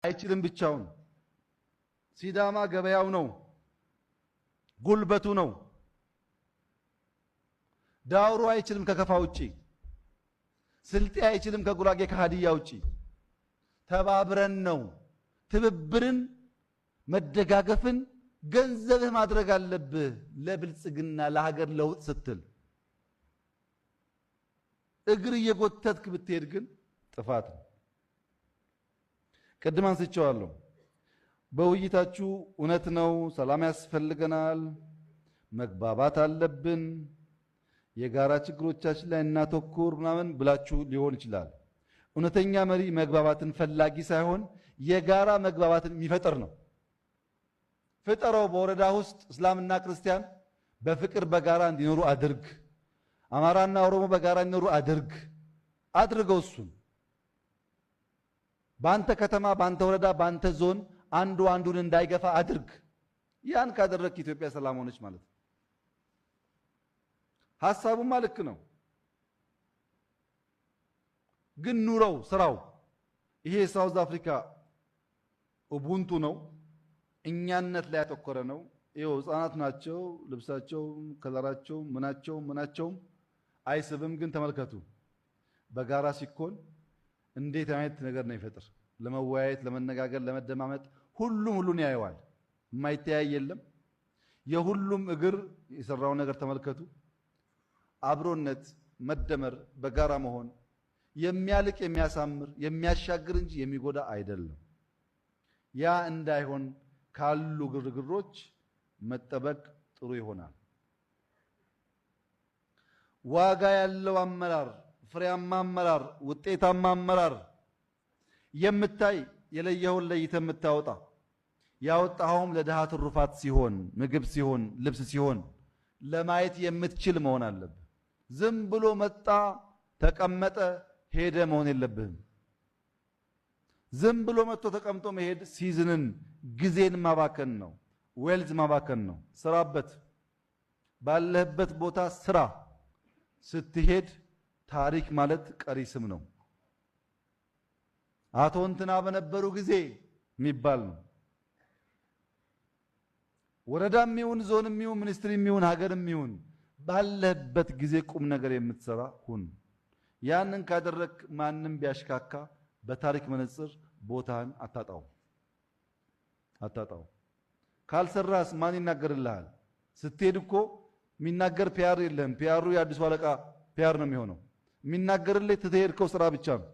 አይችልም ብቻውን። ሲዳማ ገበያው ነው፣ ጉልበቱ ነው። ዳውሮ አይችልም ከከፋ ውጪ፣ ስልጤ አይችልም ከጉራጌ ከሀዲያ ውጪ። ተባብረን ነው። ትብብርን መደጋገፍን ገንዘብህ ማድረግ አለብህ ለብልጽግና ለሀገር ለውጥ ስትል። እግር እየጎተትክ ብትሄድ ግን ጥፋት ነው። ቅድም አንስቼዋለሁ። በውይይታችሁ እውነት ነው፣ ሰላም ያስፈልገናል፣ መግባባት አለብን፣ የጋራ ችግሮቻችን ላይ እናተኩር ምናምን ብላችሁ ሊሆን ይችላል። እውነተኛ መሪ መግባባትን ፈላጊ ሳይሆን የጋራ መግባባትን የሚፈጥር ነው። ፍጠረው። በወረዳ ውስጥ እስላምና ክርስቲያን በፍቅር በጋራ እንዲኖሩ አድርግ። አማራና ኦሮሞ በጋራ እንዲኖሩ አድርግ። አድርገው እሱን በአንተ ከተማ፣ በአንተ ወረዳ፣ በአንተ ዞን አንዱ አንዱን እንዳይገፋ አድርግ። ያን ካደረግክ ኢትዮጵያ ሰላም ሆነች ማለት ነው። ሐሳቡማ ልክ ነው፣ ግን ኑረው ስራው። ይሄ የ South Africa ኡቡንቱ ነው፣ እኛነት ላይ ያተኮረ ነው። ይኸው ህፃናት ናቸው፣ ልብሳቸው፣ color ኣቸው፣ ምናቸው ምናቸውም አይስብም። ግን ተመልከቱ በጋራ ሲኮን እንዴት አይነት ነገር ነው ይፈጥር። ለመወያየት፣ ለመነጋገር፣ ለመደማመጥ ሁሉም ሁሉን ያየዋል። የማይተያይ የለም። የሁሉም እግር የሰራውን ነገር ተመልከቱ። አብሮነት፣ መደመር፣ በጋራ መሆን የሚያልቅ የሚያሳምር የሚያሻግር እንጂ የሚጎዳ አይደለም። ያ እንዳይሆን ካሉ ግርግሮች መጠበቅ ጥሩ ይሆናል። ዋጋ ያለው አመራር፣ ፍሬያማ አመራር፣ ውጤታማ አመራር የምታይ የለየኸውን ለይተህ የምታወጣ ያወጣኸውም ለድሃ ትሩፋት ሲሆን ምግብ ሲሆን ልብስ ሲሆን ለማየት የምትችል መሆን አለብህ። ዝም ብሎ መጣ ተቀመጠ ሄደ መሆን የለብህም። ዝም ብሎ መጥቶ ተቀምጦ መሄድ season ን ጊዜን ማባከን ነው፣ wealth ማባከን ነው። ስራበት፣ ባለህበት ቦታ ስራ። ስትሄድ ታሪክ ማለት ቀሪ ስም ነው። አቶ እንትና በነበሩ ጊዜ የሚባል ነው። ወረዳም ይሁን ዞንም ይሁን ministry ም ይሁን ሀገርም ይሁን ባለህበት ጊዜ ቁም ነገር የምትሰራ ሁን። ያንን ካደረክ ማንም ቢያሽካካ በታሪክ መነጽር ቦታህን አታጣው አታጣው። ካልሰራስ ማን ይናገርልሃል? ስትሄድ እኮ የሚናገር PR የለህም። PR ኡ የአዲሱ አለቃ PR ነው የሚሆነው። የሚናገርልህ ትተህ የሄድከው ስራ ብቻ ነው።